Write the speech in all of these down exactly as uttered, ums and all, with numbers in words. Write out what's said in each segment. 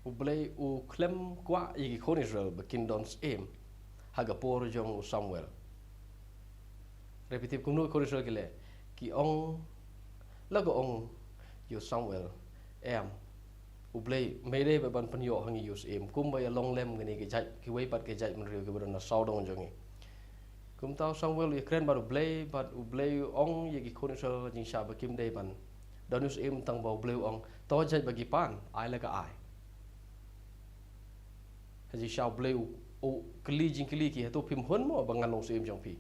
U Blei u khlem kwah ïa ki khun Israel ba kin don syiem ha ka por jong u Samuel. Hynrei phi tip kumno ki khun Israel ki leh? Ki ong, la ka ong ïa u Samuel, em, U Blei, me dei ba ban pynïoh ha ngi ïa u syiem, kumba ïa long lem kine ki jait, kiwei pat ki jait bynriew kiba don ha sawdong jong ngi. Kumta u Samuel u ïakren bad U Blei, bad U Blei u ong ïa ki khun Israel ha jingshah ba kim dei ban don ïa u syiem, tang ba U Blei u ong, to jait ba ki pan, ai la ka ai. Ha jingshah U Blei u, u kylli jingkylli ki, hato phim hun mo ba ngan long syiem jong phi?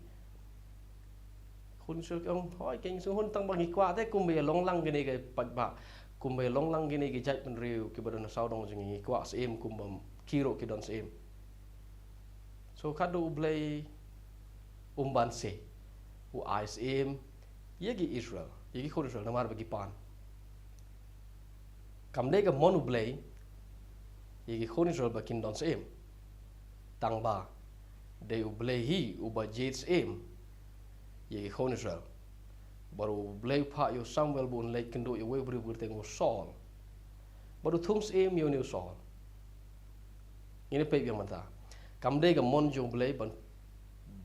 Khun Israel ki ong, hooid, ngi shu hun, tang ba ngi kwah te kumba ïa long lang kine ki paidbah, kumba ïa long lang kine ki jait bynriew kiba don ha sawdong jong ngi, ngi kwah syiem kumba ki ruh ki don syiem. So khadduh U Blei um ban seh, u ai syiem ïa ki Israel, ïa ki khun Israel namar ba ki pan. Kam dei ka mon U Blei ïa ki khun Israel ba kin don syiem, tang ba dei U Blei hi uba jied syiem ïa ki khun Israel. Bad U Blei u phah ïa u Samuel ba un leit kynduh ïa uwei u briew ba kyrteng u Saul, bad u thung syiem ïa une u Saul. Ngin ïa peit biang mynta. Kam dei ka mon jong U Blei ban,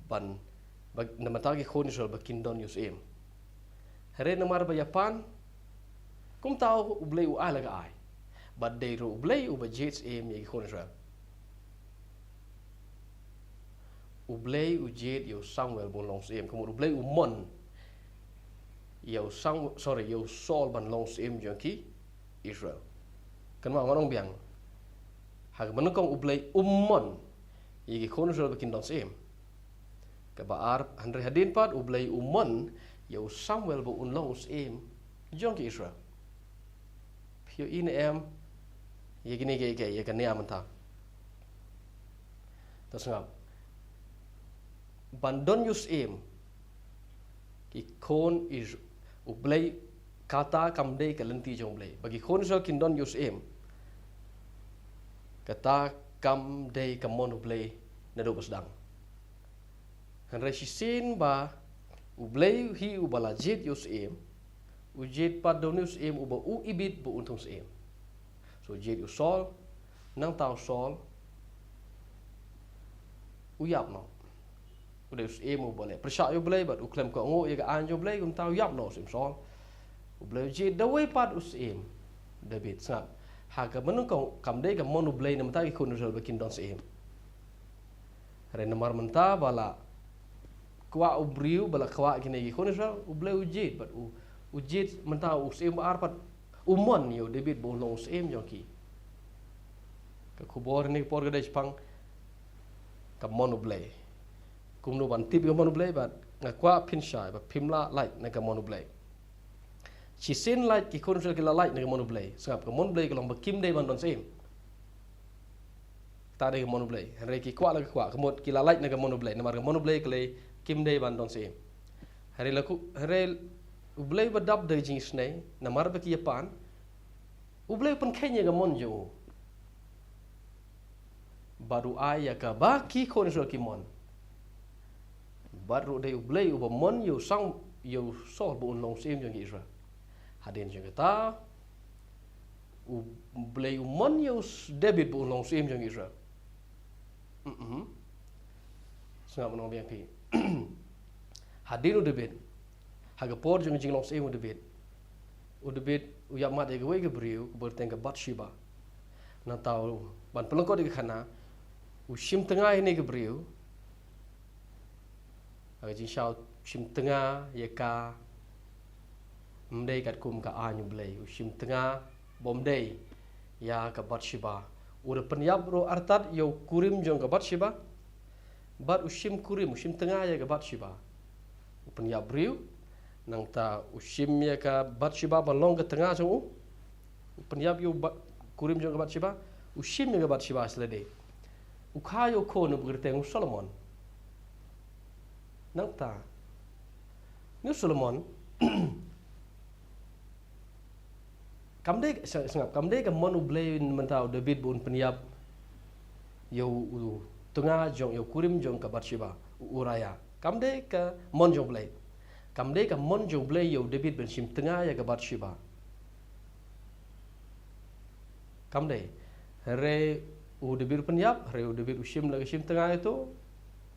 ban, ba, na bynta ki khun Israel ba kin don ïa u syiem. Hynrei namar ba ïa pan, kumta U Blei u ai la ka ai. Bad dei ruh U Blei uba jied syiem ïa ki khun Israel. U Blei u jied ïa u Samuel ba un long syiem. Ka mut U Blei u mon ïa u Sam-, sorry, ïa u Saul ban long syiem jong ki Israel. Kynmaw, ngan ong biang. Ha kaba nyngkong U Blei um mon ïa ki khun Israel ba kin don syiem. Kaba ar, hynrei hadien pat U Blei u mon ïa u Samuel ba un long u syiem jong ki Israel. Phi ïohi ne em ïa kine kiei kiei, ïa kane mynta? To sngap. Ban don ïa u syiem ki khun Is-, U Blei, kata kam dei ka lynti jong U Blei ba ki khun Israel kin don ïa u syiem. Kata kam dei ka mon U Blei naduh ba sdang. Hynrei shisien ba U Blei hi uba la jied ïa u syiem, u jied pat da une u syiem uba u ibit ba un thung syiem. So u jied ïa u Saul, nangta u Saul u ïap noh. U dei u syiem uba leh pyrshah ïa U Blei bad u khlem kohnguh ïa ka aiñ jong U Blei, kumta u ïap noh u syiem Saul. U Blei u jied da uwei pat u syiem, David. Sngap, ha kaba nyngkong kam dei ka mon U Blei na bynta ki khun Israel ba kin don syiem. Hynrei namar mynta ba la kwah u briew, ba la kwah kine ki khun Israel, U Blei u jied bad u, u jied mynta u syiem ba ar pat, u mon ïa u David ba un long u syiem jong ki. Ka khubor kane ka por ka dei shaphang ka mon U Blei. Kumno ban tip ïa ka mon U Blei, bad nga kwah phin shai ba phim lah lait na ka mon U Blei. Shisien lait ki khun Israel ki la lait na ka mon U Blei. Sngap, ka mon U Blei ka long ba kim dei ban don syiem. Kata dei ka mon U Blei. Hynrei ki kwah la ki kwah, ka mut ki la lait na ka mon U Blei, namar ka mon U Blei ka lei kim dei ban don syiem. Hynrei la ku, hynrei U Blei ba dap da ka jingisynei, namar ba ki ïa pan, U Blei u pynkheiñ ïa ka mon jong u. Bad u ai ïa kaba ki khun Israel ki mon. Bad ruh dei U Blei uba mon ïa u Sam-, ïa u Saul ba un long syiem jong ki Israel. Hadien jong kata, U Blei u mon ïa u s-, David ba un long syiem jong Israel. Mm-mm. Sngap, ngan ong biang phi. Hadien u David, ha ka por jong ka jinglong syiem u David, u David u ïap mad ïa kawei ka briew kaba kyrteng ka Bathsheba. Nangta u, ban pynlyngkot ïa ka khana, u shim tnga ïa kane ka briew. Ha ka jingshisha u shim tnga ïa ka, ym dei katkum ka aiñ U Blei, u shim tnga bym dei ïa ka Bathsheba. U da pynïap ruh artat ïa u kurim jong ka Bathsheba. Bad u shim kurim, u shim tnga ïa ka Bathsheba. U pynïap briew, nangta u shim ïa ka Bathsheba ban long ka tnga jong u. U pynïap ïa u ba-, kurim jong ka Bathsheba, u shim ïa ka Bathsheba sha lade. U kha ïa u khun uba kyrteng u Solomon. Nangta, une u Solomon, kam dei, sa-, sngap, kam dei ka mon U Blei mynta u David ba un pynïap ïa u, u tnga jong, ïa u kurim jong ka Bathsheba, u Uriah. Kam dei ka mon jong U Blei. Kam dei ka mon jong U Blei ïa u David ban shim tnga ïa ka Bathsheba. Kam dei. Hynrei u David u pynïap, hynrei u David u shim la ka shim tnga ïa uto.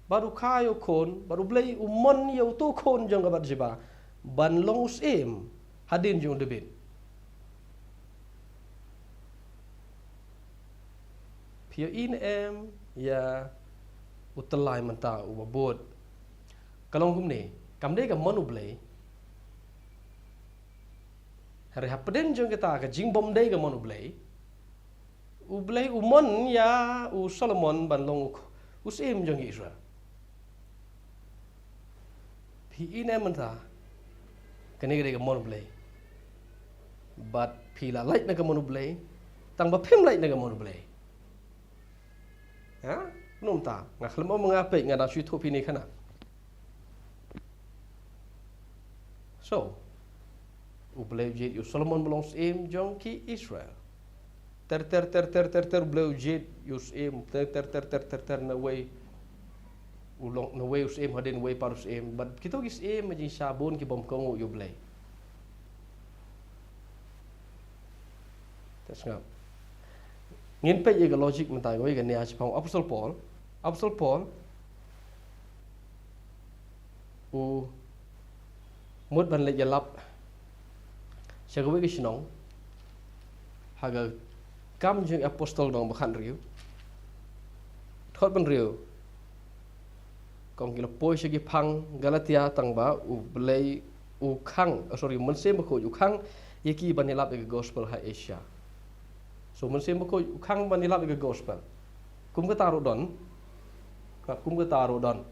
Bad u kha ïa u khun, bad U Blei u mon ïa uto u khun jong ka Bathsheba ban long u syiem hadien jong u David. Phi ïohi ne em ïa u tyllai mynta uba bud? Ka long kumne, kam dei ka mon U Blei. Hynrei hapdeng jong kata ka jingbym dei ka mon U Blei, U Blei u mon ïa u Solomon ban long u, u syiem jong ki Israel. Phi ïohi ne em mynta, kane ka dei ka mon U Blei. Bad phi la lait na ka mon U Blei, tang ba phim lait na ka mon U Blei. Ha? Kumno mynta, nga khlem ong ma nga peit, nga dang shu ïathuh phi ne khana. So, U Blei u jied ïa u Solomon ban long syiem jong ki Israel. Ter ter ter ter ter ter, U Blei u jied ïa u syiem ter ter ter ter ter ter, na uwei u long, na uwei u syiem hadien uwei pat u syiem. Bad kito ki syiem ha jingshisha bun ki bym kohnguh ïa U Blei. Te sngap. Ngin peit ïa ka logic mynta kawei ka nia shaphang u Apostol Paul. Apostol Paul u mut ban leit ïalap sha kawei ka shnong ha ka Kam Jong ki Apostol lynnong ba khathynriew, dkhot ba hynriew. Ka ong, ki la poi sha ki phang Galatia tang ba U Blei u khang, oh, sorry, Mynsiem Bakhuid u khang ïa ki ban ïalap ïa ka gospel ha Asia. So Mynsiem Bakhuid u khang ban ïalap ïa ka gospel. Kum kata ruh don. Ka kum kata ruh don.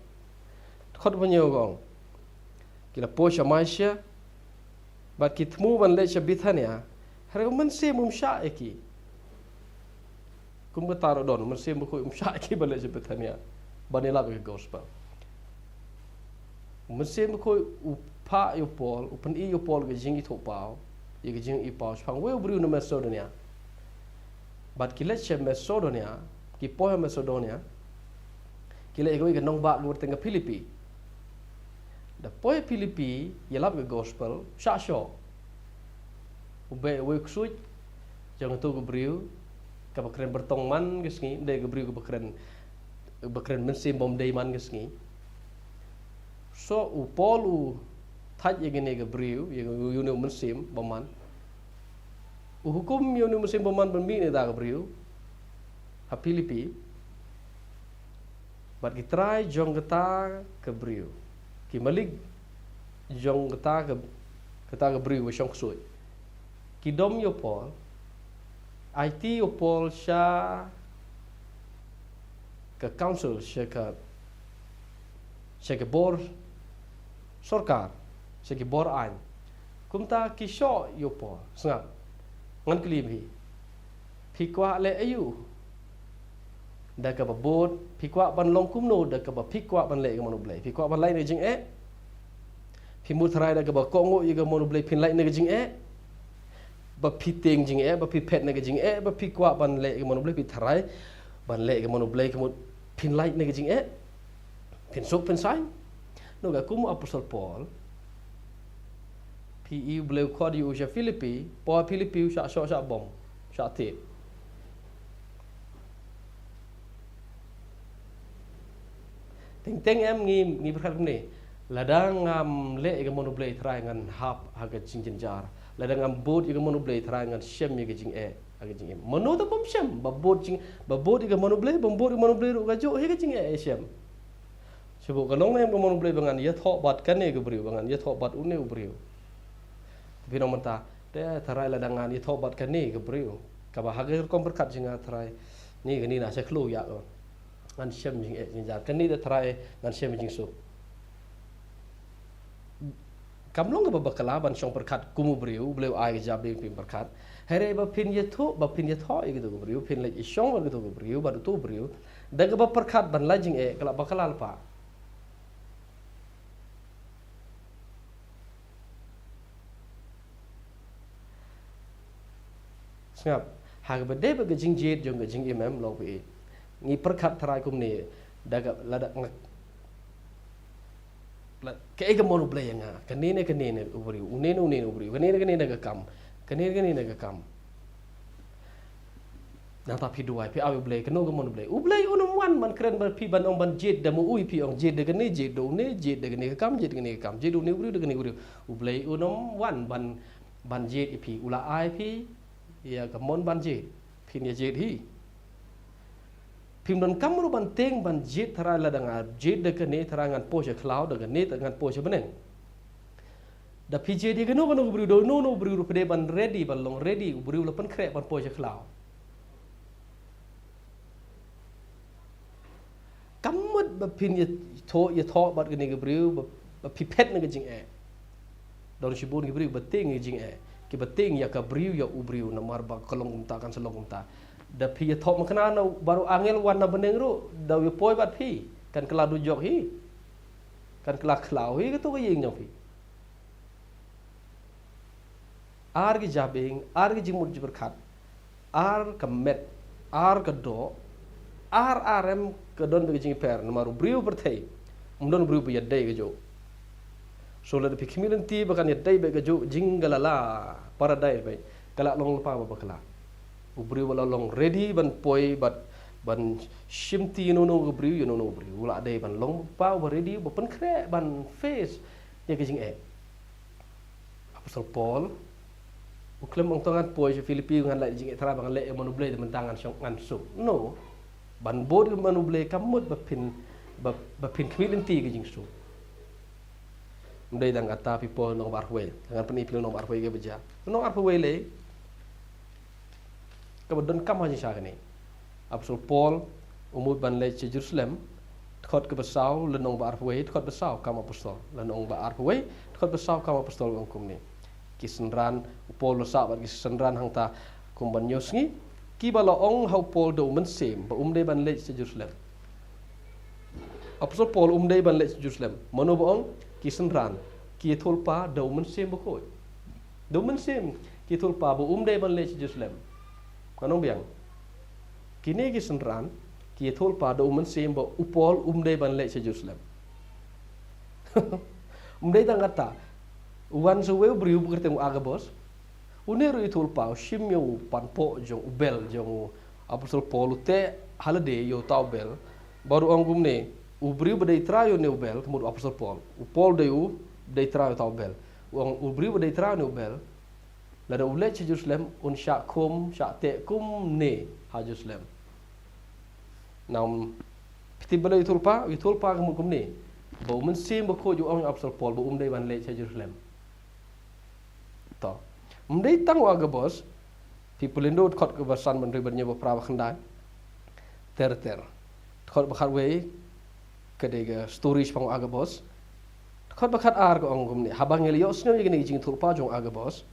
Dkhot ba hynñiew ka ong, ki la poi sha Mysia bad ki thmu ban leit sha Bithania, hynrei u Mynsiem um shah ïa ki. Kum kata ruh don, u Mynsiem Bakhuid um shah ïa ki ban leit sha Bithania ban ïalap ïa ka gospel. U Mynsiem Bakhuid u phah ïa u Paul, u pyni ïa u Paul ka jingithuhpaw, ïa ka jingithuhpaw shaphang uwei u briew na Macedonia. Bad ki leit sha Macedonia, ki poi ha Macedonia, ki leit ha kawei ka nongbah kaba kyrteng ka Philippi. Da poi Philippi, ïalap ka gospel, shah shoh. U beh uwei u ksuid jong uto ki briew, kaba kren byrtong man ka sngi, dei ka briew kaba kren, ba kren mynsiem bym dei man ka sngi. So u Paul u thait ïa kane ka briew, ïa une u mynsiem bymman. U hukum ïa une u mynsiem bymman ban mih na kata ka briew ha Philippi. Bad ki trai jong kata ka briew, ki malik jong kata ka, kata ka briew ba shong ksuid, ki dom ïa u Paul, aiti ïa u Paul sha ka council, sha ka, sha ka bor sorkar, sha ki bor aiñ. Kumta ki shoh ïa u Paul. Sngap, ngan kylli phi, phi kwah leh aïu? Da kaba bud, phi kwah ban long kumno da kaba phi kwah ban leh ïa ka mon U Blei? Phi kwah ban lait na ka jingeh? Phi mut tharai da kaba kohnguh ïa ka mon U Blei phin lait na ka jingeh? Ba phi tieng jingeh, ba phi phet na ka jingeh, ba phi kwah ban leh ïa ka mon U Blei, phi tharai ban leh ïa ka mon U Blei ka mut phin lait na ka jingeh? Phin suk phin saiñ? Nangta kum u Apostol Paul, phi i U Blei u khot ïa u sha Philippi, poi Philippi u shah shoh shah bom, shah tip. Teng teng em ngi, ngi pyrkhat kumne. Lada ngam leh ïa ka mon U Blei tharai ngan hap ha ka jingjynjar. Lada ngam bud ïa ka mon U Blei tharai ngan shem ïa ka jingeh, ha ka jingim. Mano te bym shem, ba bud jing, ba bud ïa ka mon U Blei, bym bud ïa ka mon U Blei ruh kajuh hi ka jingeh shem. Shu buh ka long ne em ka mon U Blei ba ngan ïathoh bad kane ka briew, ba ngan ïathoh bad une u briew? Te phi ong mynta, te tharai lada ngan ïathoh bad kane ka briew, kaba ha ka rukom pyrkhat jong nga tharai, ni kane na sha khloo ïa ka. Ngan shem jingeh jingjar. Kane te tharai ngan shem jingsuk. Kam long kaba bakla ban shong pyrkhat kum u briew, U Blei u ai ka jingïarap phin pyrkhat. Hynrei ba phin ïathuh, ba phin ïathoh ïa kito ki briew, phin leit ïashong bad kito ki briew, bad uto u briew, da kaba pyrkhat ban lait jingeh, ka la bakla lypa. Sngap, ha kaba dei bad ka jingjied jong ka jingim em long phi. Ngi pyrkhat tharai kumne, da ka, lada nga, la, kaei ka mon U Blei ïa nga, kane ne kane ne u briew, une ne une ne u briew, kane ne kane ne ka kam, kane ne kane ne ka kam. Nangta phi duwai, phi ap ïa U Blei, kano ka mon U Blei? U Blei un ym wan ban kren bad phi ban ong ban jied da ma u ïa phi, ong jied da kane, jied da une, jied da kane ka kam, jied da kane ka kam, jied da une u briew, da kane u briew. U Blei un ym wan ban, ban jied ïa phi, u la ai phi ïa ka mon ban jied. Phin ïa jied hi. Phim donkam ruh ban tieng ban jied tharai lada nga jied da kane tharai ngan poi sha khlaw, da kane ngan poi sha bneng. Da phi jied ïa kano kano u briew, da uno uno u briew ruh phi dei ban ready, ban long ready, u briew la pynkhreh ban poi sha khlaw. Kam mut ba phin ïathoh, ïathoh bad kane ka briew ba, ba phi phet na ka jingeh. Don shibun ki briew ba tieng ïa ka jingeh, kiba tieng ïa ka briew, ïa u briew, namar ba ka long kumta, kan sa long kumta. Da phi ïathoh makna na baroh angel wan na bneng ruh, da u ïapoi bad phi, kan kylla dujok hi, kan kylla khlaw hi kato ka ïing jong phi. Ar ki jabieng, ar ki jingmut jingpyrkhat, ar ka met, ar ka doh, ar, ar em ka don bad ka jingïapher, namar u briew pyrthei ym don u briew ba ïadei kajuh. So lada phi khmih lynti ba kan ïadei bad kajuh, jinggalala, paradais bad ka la long lypa ba bakla. U briew ba la long ready ban poi bad ban shimti ïa uno uno u briew, ïa uno uno u briew, u la dei ban long lypa ba ready, ba pynkhreh ban face ïa ka jingeh. Apostol Paul u khlem ong to ngan poi sha Philippi, ngan leh jingeh tharai ba ngan leh ïa u mon U Blei, da mynta ngan shong, ngan suk. No. Ban bud ïa u mon U Blei kam mut ba phin, ba, ba phin khmih lynti ka jingsuk. Ym dei tang kata, phi poi nongbah arphew wei. Ngan pyni phi nongbah arphew wei kaba jia. Nongbah arphew wei lei kaba donkam ha jingshisha kane. Apostol Paul u mut ban leit sha Jerusalem, dkhot kaba saw, lynnong ba arphew wei, dkhot ba saw, Kam Apostol, lynnong ba arphew wei, dkhot ba saw, Kam Apostol, ong kumne. Ki synran, u Paul u sah bad ki synran hangta kum ban hynñiew sngi, kiba la ong ha u Paul da u mynsiem ba um dei ban leit sha Jerusalem. Apostol Paul um dei ban leit sha Jerusalem. Mano ba ong? Ki synran, ki ïathuhlypa da u Mynsiem Bakhuid. Da u Mynsiem ki ïathuhlypa ba um dei ban leit sha Jerusalem. Ngan ong biang. Kine ki synran ki ïathuhlypa da u Mynsiem ba u Paul um dei ban leit sha Jerusalem. Ym dei tang kata. Wan sa uwei u briew ba kyrteng u Agabus. Une ruh u ïathuhlypa, u shim ïa u panpoh jong u bel jong u Apostol Paul, u teh ha lade ïa uta u bel. Bad u ong kumne, u briew ba dei trai ïa une u bel, ka mut u Apostol Paul. U Paul dei u dei trai ïa uta u bel. U ong u briew ba dei trai ïa une u bel, lada u leit sha Jerusalem, un shah khum, shah teh kumne ha Jerusalem. Nang phi tip balei u ïathuhlypa, u ïathuhlypa ka mut kumne. Ba u Mynsiem Bakhuid u ong ïa u Apostol Paul ba um dei ban leit sha Jerusalem. To. Ym dei tang u Agabus, phi pule naduh dkhot kaba san, ba hynriew, ba hynñiew, ba phra, ba khyndai. Ter ter. Dkhot ba khatwei ka dei ka story shaphang u Agabus. Dkhot ba khatar ka ong kumne, haba ngi la ïohsngew ïa kine ki jingïathuhlypa jong u Agabus,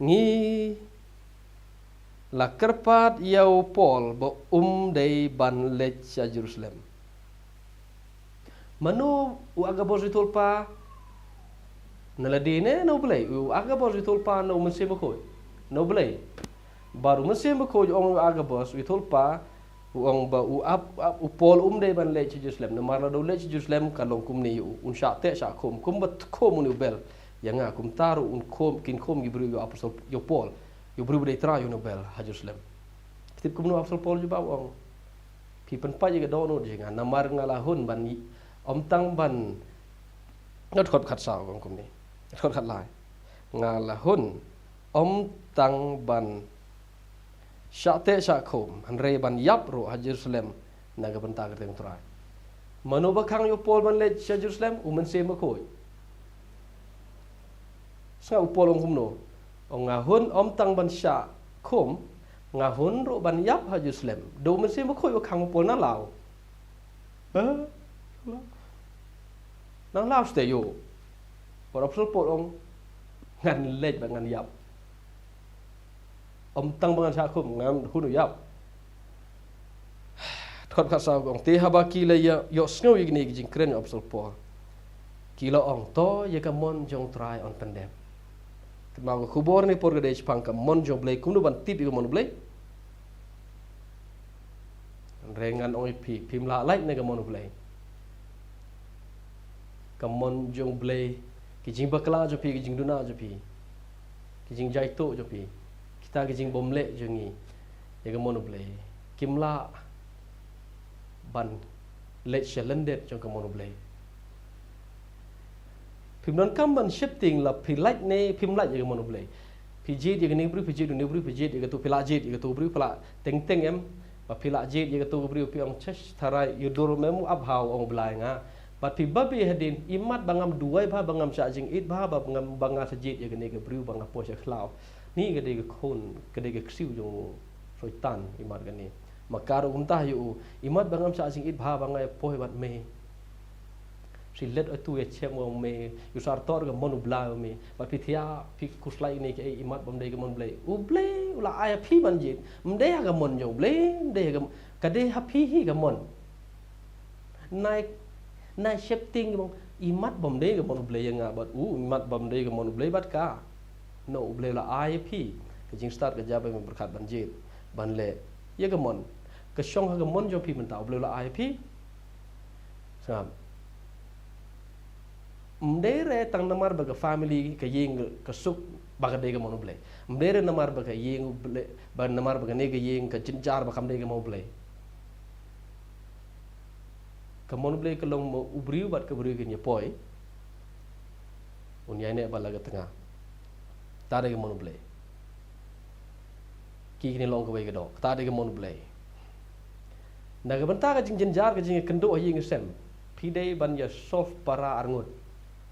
ngi la kyrpad ïa u Paul ba um dei ban leit sha Jerusalem. Mano u Agabus u ïathuhlypa? Na lade ne na U Blei? U Agabus u ïathuhlypa na u Mynsiem Bakhuid? Na U Blei. Bad u Mynsiem Bakhuid u ong ïa u Agabus, u ïathuhlypa, u ong ba u ap, ap, u Paul um dei ban leit sha Jerusalem. Namar lada u leit sha Jerusalem ka long kumne ïa u, un shah teh shah khum, kumba khum une u bel ïa nga, kumta ruh un khum, kin khum ki briew ïa u Apostol, ïa u Paul, ïa u briew ba dei trai ïa une u bel ha Jerusalem. Phi tip kumno u Apostol Paul u jubab, u ong, phi pynpait ïa ka dohnud jong nga, namar nga la hun ban ym tang ban, dkhot khatsaw ka ong kumne, dkhot khatlai, nga la hun ym tang ban shah teh shah khum, hynrei ban ïap ruh ha Jerusalem na ka bynta ka kyrteng u Trai. Mano ba khang ïa u Paul ban leit sha Jerusalem? U Mynsiem Bakhuid. Sngap u Paul ong kumno. Ong, nga hun ym tang ban shah khum, nga hun ruh ban ïap ha Jerusalem. Da u Mynsiem Bakhuid ba khang u Paul, nang law. Ha? Nang law stet ïoh. Bad u Apostol Paul ong, ngan leit bad ngan ïap. Ym tang ba ngan shah khum, ngan hun ïap. Dkhot khatsaw ka ong, te haba ki la ïoh, ïohsngew ïa kine ki jingkren u Apostol Paul, ki la ong, to ïa ka mon jong u Trai yn pyndep. Kynmaw, ka khubor ne por ka dei shaphang ka mon jong U Blei, kumno ban tip ïa ka mon U Blei. Hynrei ngan ong ïa phi, phim lah lait na ka mon U Blei. Ka mon jong U Blei, ki jingbakla jong phi, ki jingduna jong phi, ki jingjaituh jong phi, kita ki jingbymleh jong ngi, ïa ka mon U Blei. Kim lah ban leit sha lyndet jong ka mon U Blei. Phim donkam ban sheptieng la phi lait ne phim lait ïa ka mon U Blei. Phi jied ïa kane ka briew, phi jied ïa une u briew, phi jied ïa kato, phi lah jied ïa kato ka briew, phi lah teng teng em. Ba phi lah jied ïa kato ka briew, phi ong, "Chesh, tharai ïa u dur mem u ap ha u ong u Blei nga." Bad phi babe hadien, imat ba ngam duwai bha, ba ngam shah jingit bha, ba ngam, ba nga sa jied ïa kane ka briew, ba nga poi sha khlaw. Ni ka dei ka khun, ka dei ka ksiew jong u Soitan, imat kane. Ma ka ruh kumta ïa u, imat ba ngam shah jingit bha, ba nga ïa poi bad me. Shi let ïa tu ïa chem ïa me, ïa u sar tor ka mon U Blei ïa me. Bad phi thiah, phi khuslai ne kaei, imat bym dei ka mon U Blei. U Blei u la ai ïa phi ban jied. Ym dei ha ka mon jong U Blei, ym dei ha ka, ka dei ha phi hi ka mon. Nai, nai sheptieng ki bang, imat bym dei ka mon U Blei ïa nga bad u, imat bym dei ka mon U Blei bad ka. No, U Blei la ai ïa phi ka jingstad ka jingpyrkhat ban jied, ban leh ïa ka mon. Ka shong ha ka mon jong phi mynta, U Blei la ai ïa phi. Sngap. Ym dei re tang namar ba ka family ka ïing ka suk ba ka dei ka mon U Blei. Ym dei re namar ba ka ïing U Blei, ba namar ba kane ka ïing ka jynjar ba kam dei ka mon U Blei. Ka mon U Blei ka long ma u briew bad ka briew kin ïa poi. Un ïaineh bad la ka tnga. Kata dei ka mon U Blei. Ki kine long kawei ka doh. Kata dei ka mon U Blei. Na ka bynta ka jingjynjar ka jingïakynduh ha ïing ha sem, phi dei ban ïa solve para arngut.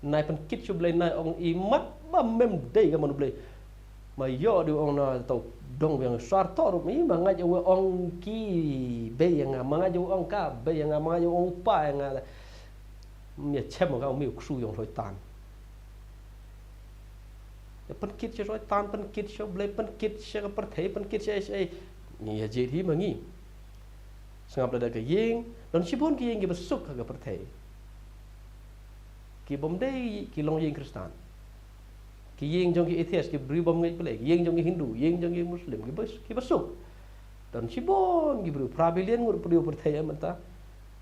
Nai pynkit sha U Blei, nai ong, imat ba mem dei ka mon U Blei. Ma ïoh dei u ong na to dong biang sar to ruh, i ma ngait ïa u ong ki bei ïa nga, ma ngait ïa u ong ka bei ïa nga, ma ngait ïa u ong u pa ïa nga. Ym ïa chem ka, ym ïa u ksu ïa u Soitan. Ïa pynkit sha Soitan, pynkit sha U Blei, pynkit sha ka pyrthei, pynkit sha ei sha ei. Ngi ïa jied hi ma ngi. Sngap, lada ka ïing, don shibun ki ïing kiba suk ha ka pyrthei. Ki bym dei ki long ïing Khristan. Ki ïing jong ki atheist, ki briew bym ngeit Blei, ki ïing jong ki Hindu, ïing jong ki Muslim, kiba, kiba suk. Don shibun ki briew, phra billion ngut briew pyrthei mynta.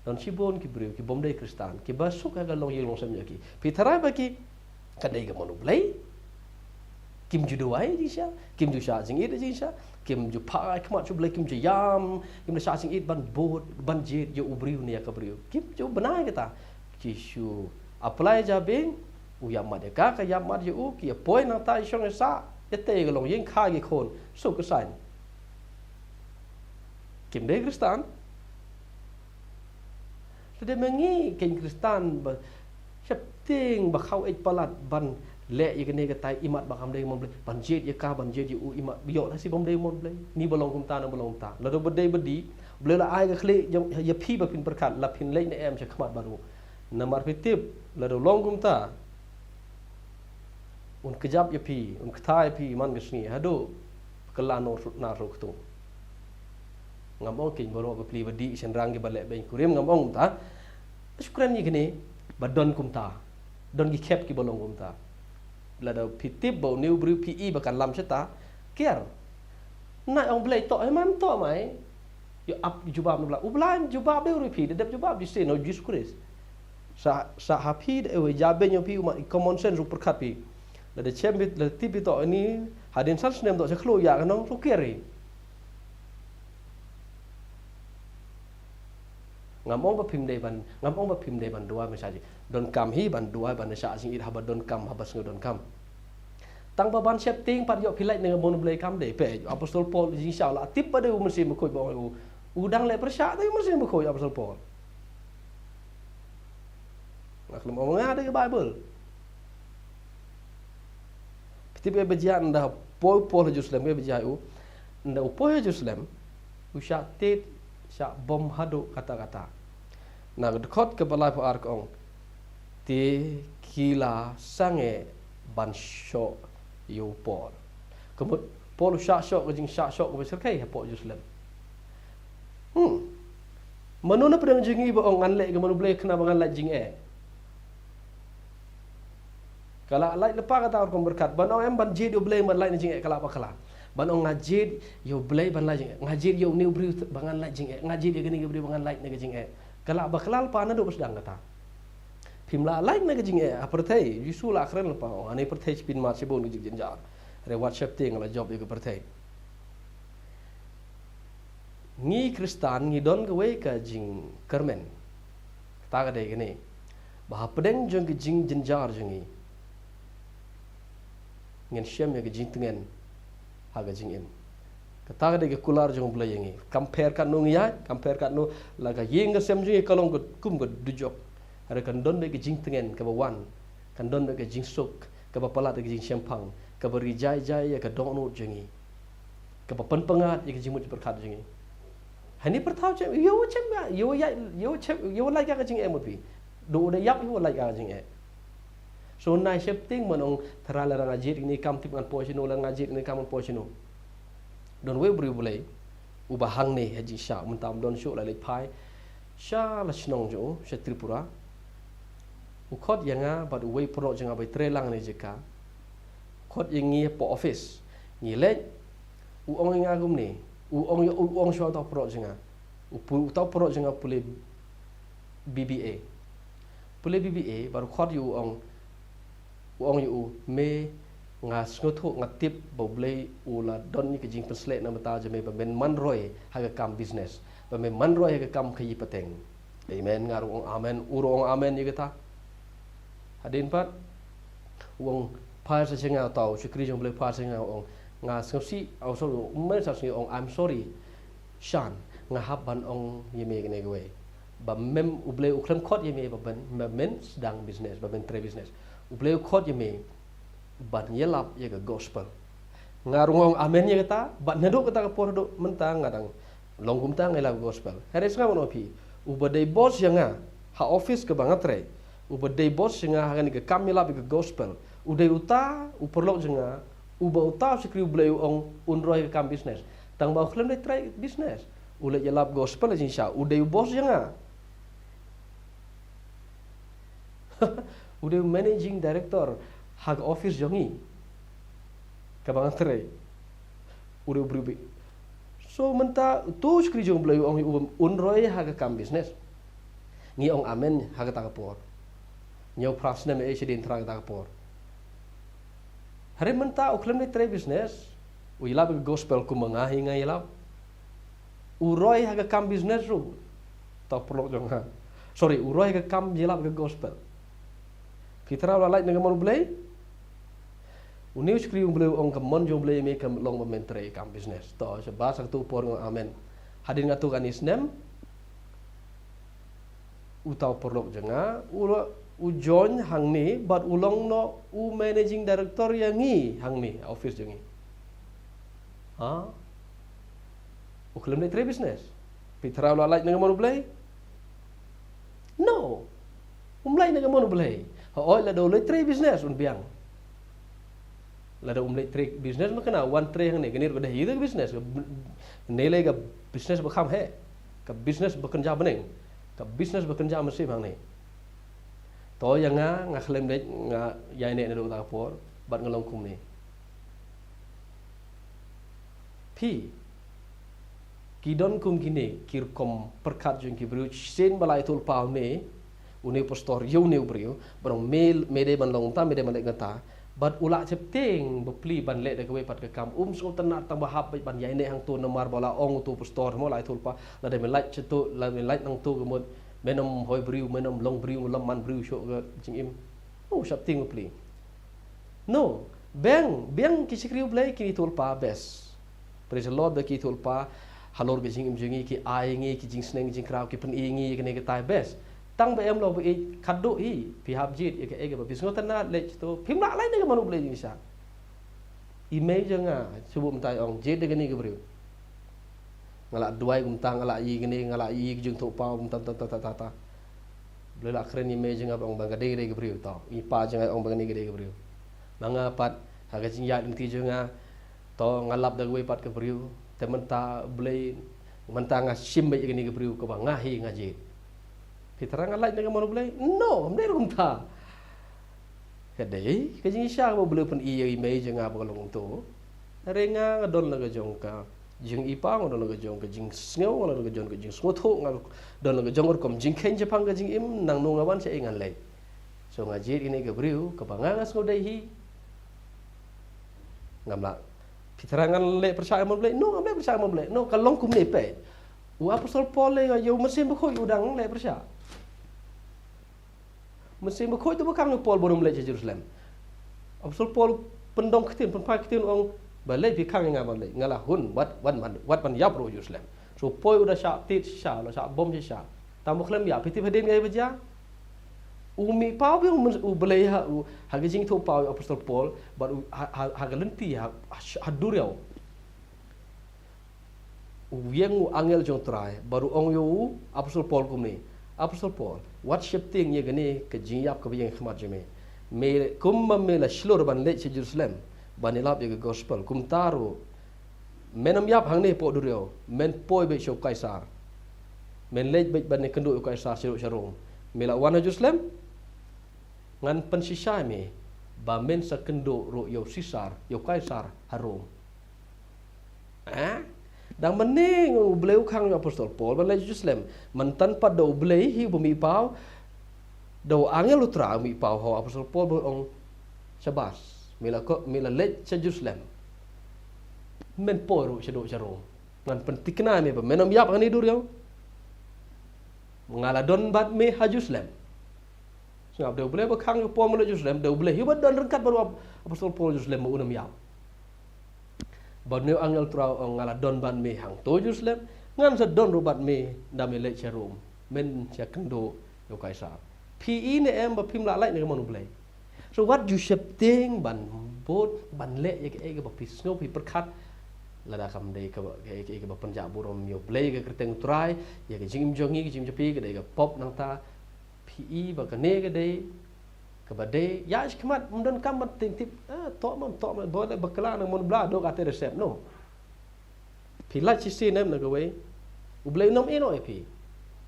Don shibun ki briew ki bym dei Khristan, kiba suk ha ka longïing longsem jong ki. Phi tharai ba ki, ka dei ka mon U Blei. Kim ju duwai jingshisha, kim ju shah jingit jingshisha, kim ju phah khmat sha U Blei, kim ju ïam, kim ju shah jingit ban bud, ban jied ïa u briew ne ïa ka briew. Kim ju bynta kata. Ki shu apply jabieng, u ïam mat ïa ka, ka ïam mat ïa u, ki ïa poi nangta ïa shong ïa sah, ïa tei ka longïing, kha ki khun, suk ka saiñ. Kim dei Khristan. Lada ma ngi keiñ Khristan ba sheptieng, ba khaw eit palat ban leh ïa kane katai, imat ba kam dei mon Blei, ban jied ïa ka, ban jied ïa u, imat ïoh lashai bym dei mon Blei. Ni ba long kumta, na ba long kumta. Lada ba dei ba dih, Blei la ai ka khlieh jong ïa phi ba phin pyrkhat, la phin leit ne em sha khmat baroh. Namar phi tip, lada long kumta, un kjap ïa phi, un kta ïa phi man ka sngi haduh kylla noh na ruh ktung. Ngam ong keiñ baroh bapli badih shynrang kiba leh beiñ kurim, ngam ong kumta. Shu kren ïa kine ba don kumta. Don ki khep kiba long kumta. Lada phi tip ba une u briew phi i ba kan lam shata, kiar. Nai ong Blei to, eh, man to mai. Ïa ap jubab na U Blei. U Blei jubab dei u ri phi, da dep jubab di sien, no, Jisu Khrist. Sa, sa ha phi da, eh, jabieng ïa phi, u ma, common sense u pyrkhat phi. Lada chem phi, lada tip phi to ini, hadien san snem to, sa khlo ïa ka nong, so kiar ri. Ngam ong ba phim dei ban, ngam ong ba phim dei ban duwai ban shah jingit. Donkam hi ban duwai ban shah jingit haba donkam, haba sngew donkam. Tang ba ban sheptieng pat ïoh phi lait na ka mon Blei kam dei, peit, Apostol Paul jingshisha la tip ba dei u Mynsiem Bakhuid ba ong u, u dang leh pyrshah dei u Mynsiem Bakhuid Apostol Paul. Nga khlem ong nga dei ka Baibl. Phi tip ïa ba jia ynda poi u Paul ha Jerusalem, ïa ba jia u, ynda u poi ha Jerusalem, u shah tied, shah bom haduh katta katta. Na ka dkhot kaba laiphew ar ka ong, te ki la sangeh ban shoh ïa u Paul. Ka mut Paul u shah shoh ka jingshah shoh kaba shyrkhei hapoh Jerusalem. Hmm. Mano na pdeng jong ngi ba ong ngan leh ka mon U Blei khnang ba ngan lait jingeh? Ka la lait lypa kata ka rukom pyrkhat. Ban ong em ban jied ïa U Blei ban lait na jingeh, ka la bakla. Ban ong nga jied ïa U Blei ban lait jingeh, nga jied ïa une u briew ba ngan lait jingeh, nga jied ïa kane ka briew ba ngan lait na ka jingeh, ka la bakla lypa naduh ba sdang kata. Phim lah lait na ka jingeh ha pyrthei. Jisu la kren lypa, ong, ha kane ka pyrthei phin mad shibun ka jingjynjar. Hynrei wat sheptieng, nga la jop ïa ka pyrthei. Ngi Khristan ngi don kawei ka jingkyrmen. Kata ka dei kane, ba hapdeng jong ka jingjynjar jong ngi, ngin shem ïa ka jingtngen ha ka jingim. Kata ka dei ka kular jong U Blei ïa ngi. Kam pher katno ngi ïaid, kam pher katno, la ka ïing ka sem jong ngi ka long ka kum ka dujok. Hynrei kan don beit ka jingtngen kaba wan, kan don beit ka jingsuk kaba palat ïa ka jingshemphang, kaba ri jai jai ïa ka dohnud jong ngi, kaba pynpyngngad ïa ka jingmut jingpyrkhat jong ngi. Hani pyrthei chem, ïa u chem, ïa u ïa, ïa u chem, ïa u lait ka jingeh mut phi. Duh u da ïap ïa u lait ka jingeh. So nai shepting man ong tharai la nga jied ïa kane ka kam tip ngan poi shano, la nga jied ïa kane ka kam ngan poi shano. Don wei u briew U Blei uba hangne ha jingshisha mynta, um don shuh, la leit phai sha la shnong jong u sha Tripura. U khot ïa nga bad uwei u paralok jong nga ba trei lang ne jaka. Khot ïa ngi hapoh office. Ngi leit, u ong ïa nga kumne, u ong ïa, u ong shuwa uta u paralok jong nga. U pu-, uta u paralok jong nga u pule B B A. Pule B B A bad u khot ïa u, u ong, u ong ïa u, me, nga sngewthuh, nga tip ba U Blei u la don ïa ka jingpynsleh na ka bynta jong me ba men man roi ha ka kam business, ba men man roi ha ka kam khaïi pateng. Amen. Nga ruh ong amen, u ruh ong amen ïa kata. Hadien pat u ong, phai sha nga, uta u shakri jong U Blei phai sha nga, u ong, nga sngewsih, oh sorry, mem sa sngew, ong, I'm sorry Shan, nga hap ban ong ïa me kane kawei, ba mem, U Blei u khlem khot ïa me ba men, ba men sdang business, ba men trei business. U Blei u khot ïa me ban ïalap ïa ka gospel. Nga ruh nga ong amen ïa kata, bad naduh kata ka por haduh mynta nga dang long kumta, nga ïalap gospel. Hynrei sngap, ngan ong ïa phi, uba dei boss ïa nga ha office kaba nga trei, uba dei boss ïa nga ha kane ka kam ïalap ïa ka gospel, u dei uta u paralok jong nga uba uta u shakri U Blei u ong un roi ha ka kam business. Tang ba u khlem dei trei business, u leit ïalap gospel ha jingshisha, u dei u boss ïa nga. U dei u managing director ha ka office jong ngi kaba nga trei. U dei u briew beit. So mynta uto u shakri jong U Blei u ong ïa u un roi ha ka kam business. Ngi ong amen ha kata ka por. Hynñiew phra snem eh shadien thrang kata ka por. Hynrei mynta u khlem dei trei business, u ïalap ïa ka gospel kumba nga hi nga ïalap. U roi ha ka kam business ruh. Uta u paralok jong nga, sorry, u roi ha ka kam ïalap ïa ka gospel. Phi tharai u la lait na ka mon U Blei? Une u shakri U Blei u ong ka mon jong U Blei ïa me ka long ba men trei kam business. To, shabash, ha kato ka por nga ong amen. Hadien katto katne snem, uta u paralok jong nga u la, u join hangne bad u long noh u managing director ïa ngi hangne office jong ngi. Ha? U khlem dei trei business. Phi tharai u la lait na ka mon U Blei? No. Um lait na ka mon U Blei. Hooid, lada u leit trei business un biang. Lada um leit trei business ma kane, wan trei hangne, kane ruh ka dei hi ka business, ka b-, ne lei ka business ba kham heh, ka business ba kynja bneng, ka business ba kynja mynsiem hangne. To ïa nga, nga khlem leit, nga ïaineh naduh kata ka por bad nga long kumne. Phi, ki don kum kine ki rukom pyrkhat jong ki briew, shisien ba la ïathuhlypa une, une u pastor ïa une u briew, ba ong me, me dei ban long kumta, me dei ban leh kata. Bad u lah sheptieng bapli ban leh da kawei pat ka kam. Um sngewtynnad tang ba hap beit ban ïaineh hangto namar ba la ong uto u pastor, mo, la ïathuhlypa, lada me lait shato, lada me lait nangto ka mut men ym hoi briew, men ym long briew, ym man briew shuh ka jingim. U sheptieng bapli. No, biang, biang ki shakri U Blei ki ïathuhlypa, best. Praise the Lord, ba ki ïathuhlypa halor ka jingim jong ngi, ki ai ngi ki jingsneng jingkraw, ki pyni ngi kane katai, best. Tang ba em long ba ïeit, khadduh hi phi hap jied ïa kaei kaba phi sngewtynnad leh, to phim lah lait na ka mon U Blei jingshisha. I mei jong nga shu buh mynta, i ong jied da kane ka briew. Nga la duwai kumta, nga la ïohi kane, nga la ïohi ka jingthoh paw kumta, ta, ta, ta, ta, ta. Blei la kren ïa i mei jong nga ba ong ba ka dei, ka dei ka briew, to. I pa jong nga ong ba kane ka dei ka briew. Ma nga pat ha ka jingïaid lynti jong nga, to, nga lap da kawei pat ka briew. Te mynta Blei, mynta nga shim beit ïa kane ka briew kaba nga hi nga jied. Phi tharai nga lait na ka mon U Blei? No, kam dei ruh kumta. Ka dei ka jingshisha kaba U Blei u pyni ïa i mei jong nga ba ka long kumto. Hynrei nga, nga don la ka jong ka jingipaw, nga don la ka jong ka jingsngew, nga don la ka jong ka jingsngewthuh, nga don la ka jong ka rukom jingkheiñ shaphang ka jingim, nangno nga wan, shaei ngan leit. So nga jied ïa kane ka briew kaba nga, nga sngew dei hi. Ngam lah. Phi tharai ngan leh pyrshah ïa ka mon U Blei? No, ngam leh pyrshah ïa ka mon U Blei. No, ka long kumne peit. U Apostol Paul leh ïa u Mynsiem Bakhuid u dang leh pyrshah. Mynsiem Bakhuid u ba khang ïa u Paul ba un ym leit sha Jerusalem. Apostol Paul pyndong ktien, pynphai ktien, ong, balei phi khang ïa nga ban leit? Nga la hun, wat, wat ban, wat ban ïap ruh Jerusalem. So poi u da shah tied shisha, la shah bom shisha. Tang ba khlem ïap, phi tip hadien kaei ba jia? U mih paw biang u Blei ha u, ha ka jingthoh paw ïa u Apostol Paul, bad u ha, ha, ha ka lynti, ha, ha, ha duriaw. U ïeng u angel jong u Trai, bad u ong ïa u Apostol Paul kumne: Apostol Paul, wat sheptieng ïa kane ka jingïap kaba ïeng ha khmat jong me. Me, kumba me la shlur ban leit sha Jerusalem ban ïalap ïa ka gospel, kumta ruh men ym ïap hangne hapoh duriaw, men poi beit sha u Kaisar. Men leit beit ban ïakynduh ïa u Kaisar shaduh sha Rom. Me la wan ha Jerusalem, ngan pynshisha ïa me ba men sa kynduh ruh ïa u Sisar, ïa u Kaisar ha Rom. Eh? Dang mynne u Blei u khang ïa u Apostol Paul ban leit Jerusalem. Mynta pat da u Blei hi u ba mih paw, da u angel u Trai u mih paw ha u Apostol Paul, ba ong: Shabas, me la ko, me la leit sha Jerusalem. Men poi ruh shaduh sha Rom. Ngan pynthikna ïa me ba men ym ïap hangne ha duriaw. Nga la don bad me ha Jerusalem. Sngap, da u Blei ba khang ïa u Paul ban leit Jerusalem, da u Blei hi u ba don ryngkat bad u ap-, Apostol Paul Jerusalem ba un ym ïap. Bad une u angel u Trai u ong: Nga la don bad me hangto Jerusalem, ngan sa don ruh bad me ynda me leit sha Rom, men sa kynduh ïa u Kaisar. Phi i ne em ba phim lah lait na ka mon u Blei? So wat ju sheptieng ban bud, ban leh ïa kaei kaba phi sngew phi pyrkhat. Lada kam dei kaba, kaei, kaei kaba pynjah burom ïa u Blei, ïa ka kyrteng u Trai, ïa ka jingim jong ngi, ka jingim jong phi, ka dei ka pop nangta. Phi i ba kane ka dei kaba dei, ïa shi khmat, ym don kam ban tip, ah, toh ma, toh ma, ba leh bakla na mon bla, dok ate resep, no. Phi lait shisien em na kawei? U Blei un ym ïehnoh ïa phi.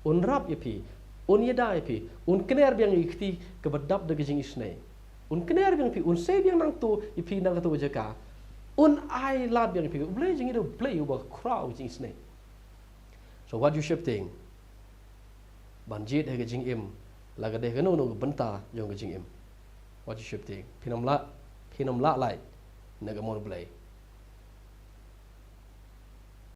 Un rap ïa phi. Un ïada ïa phi. Un kner biang ïa ka kti kaba dap da ka jingisynei. Un kner biang ïa phi, un sei biang nangto ïa phi na kato ka jaka. Un ai lad biang ïa phi. U Blei jong ngi u dei u Blei uba khraw ka jingisynei. So wat ju sheptieng ban jied ha ka jingim, la ka dei kano kano ka bynta jong ka jingim. Wat ju sheptieng, phin ym lah, phin ym lah lait na ka mon u Blei.